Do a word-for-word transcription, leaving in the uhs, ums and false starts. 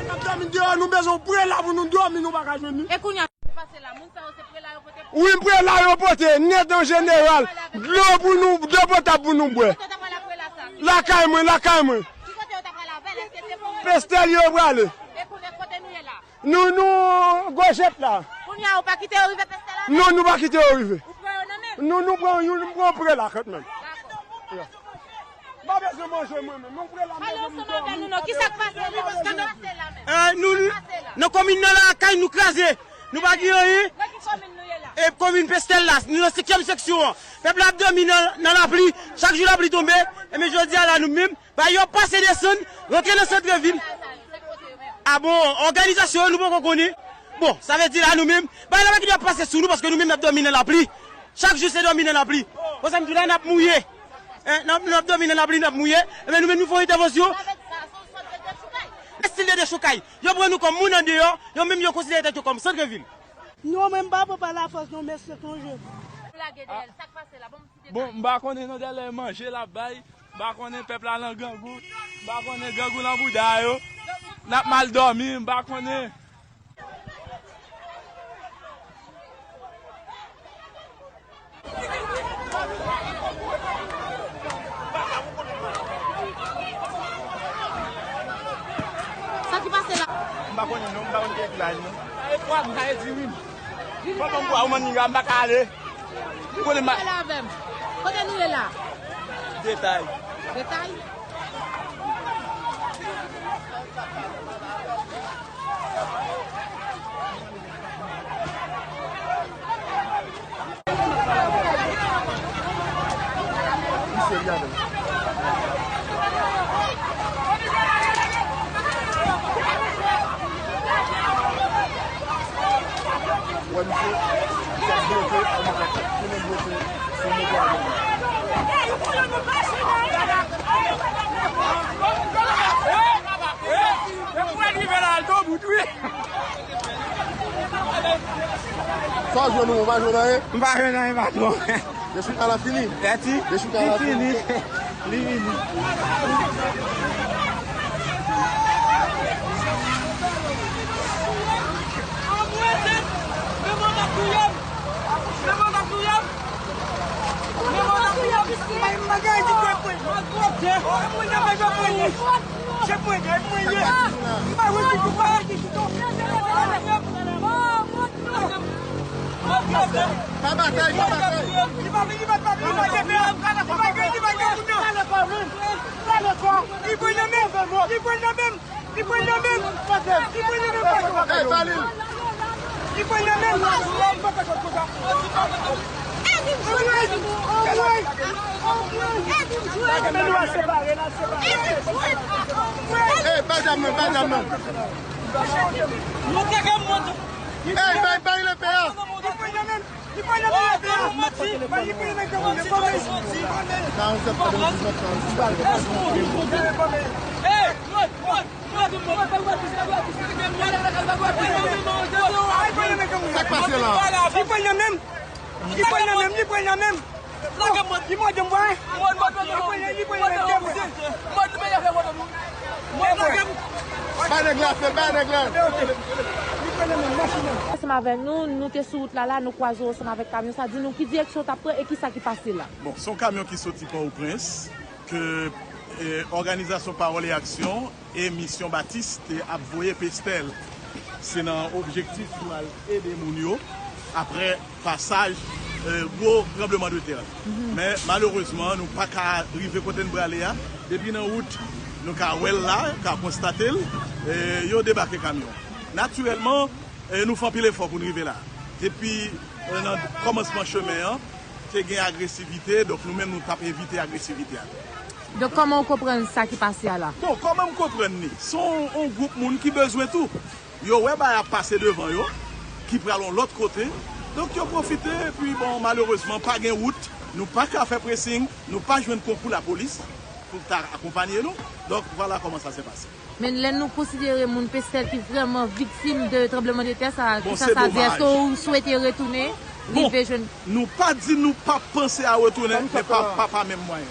N ap dòmi deyò, nou bezwen yon prela pou nou dòmi, nou pa ka jwenn li. E kounye a, sa k pase la? Moun sa yo se prela yo pote pou... Wi, prela yo pote, nèt an jeneral. Dlo pou nou, dlo potab pou nou bwè. Kote yo ta pral ak prela sa? Lakay mwen, lakay mwen. Ki kote yo ta pral avè l? Èske se pou... Pestèl yo prale. E kounye a, kote nou ye la? Nou, nou gojèt la. Kounye a, ou pa kite yo rive Pestèl avè? Non, nou pa kite yo rive. Ou pran yo nan men? Non, nou pran, nou pran prela kantmenm. Dakò. M pa bezwen manje mwen menm. Yon prela m bezwen m dòmi. Pale ansanm avè nou non. Kisa k pase la? Kisa k pase la menm? Eh, nou, nan komin nan lakay nou kraze. Nou pa gen anyen. Nan ki komin nou ye la? E komin Pestèl la, nou nan senkyèm seksyon an. Pèp la ap dòmi nan, nan lapli. Chak jou lapli tonbe. Ebyen jodi a la nou menm, bay yo pase desann, rantre nan santrevil. A bon, òganizasyon yo nou poko konnen. Bon, sa vle di la nou menm, bay la pa gen dwa pase sou nou paske nou menm n ap dòmi nan lapli. Chak jou se dòmi nan lapli. Konsa m di w la n ap mouye. Hein, n ap, n ap dòmi nan lapli, n ap mouye. Ebyen nou menm nou fè yon entèvansyon. Estil de dechoukay. Yo pran nou kòm moun andeyò, yo menm yo konsidere tèt yo kòm santrevil. Non, men m pa pran pa lafòs non, men se konje. Ou lage dèyè l, sa k pase la? Bon, m ti detay. Bon, m pa konnen non, dèyè manje l ap bay. M pa konnen pèp la nan grangou. M pa konnen grangou nan bouda yo. N ap mal dòmi, m pa konnen. Sa ki pase la? M pa konnen non, m pa konn ki eklaj non. Fò ban m kwa ou manniga, m pa ka ale. Ou konnen ma- Pale avè m. Kote nou ye la? Detay. Detay? Wè misye, misye ap bloke, kòman sa fèt? Ki menm bloke sou moto a menm? Sa w jwenn ou, ou pa jwenn anyen? M pa jwenn anyen, patwon. Dechoukay la fini? Li fini. Li fini. Pa batay, pa batay. Li pa vini, li pa vini, li pa vini. Li pa vini, li pa vini. Li pran nan men m. Li pran nan men m. Li pran nan men m. Li pran nan men m. Hey, Valil. Li pran nan men m. Hey, ba zam nan, ba zam nan. Hey, bay, bay lepè a. Li pran nan men, li pran nan men. Sa k pase la? Li pran nan men, li pran nan men. Li mande m bwa. Li pran nan men. Bay nèg la fè, bay nèg la. Ansanm avè nou, nou te sou wout la la, nou kwaze w ansanm avèk kamyon sa, di nou ki direksyon w t ap pran e kisa ki pase la. Bon, se yon kamyon ki soti Pòtoprens, ke, eh, òganizasyon Pawòl e Aksyon e Misyon Batis te ap voye Pestèl. Se nan objektif pou al ede moun yo aprè pasaj, eh, gwo tranbleman de tè. Men malerezman, nou pa ka rive kote n prale a. Depi nan wout, nou ka wè l la, ka konstate l, eh, yo debake kamyon. Natirèlman, eh, nou fè anpil efò pou n rive la. Depi, eh, nan kòmansman chemen an, te gen agresivite, donk nou menm nou t ap evite agresivite a. Donk, kòman w konprann sa ki pase a la? Bon, kòman m konprann li? Se yon, yon gwoup moun ki bezwen tou. Yo wè bagay ap pase devan yo, ki pral yon lòt kote. Donk, yo pwofite, epi, bon, malerezman, pa gen wout. Nou pa ka fè pressing, nou pa jwenn konkou lapolis pou ta akonpanye nou. Donk, vwala kòman sa se pase. Men lè nou konsidere moun Pestèl ki vrèman viktim de tranbleman de tè sa, kisa sa di? Èske w swete retounen, rive jwenn? Bon, nou pa di nou pa panse a retounen, men pa, pa, pa menm mwayen.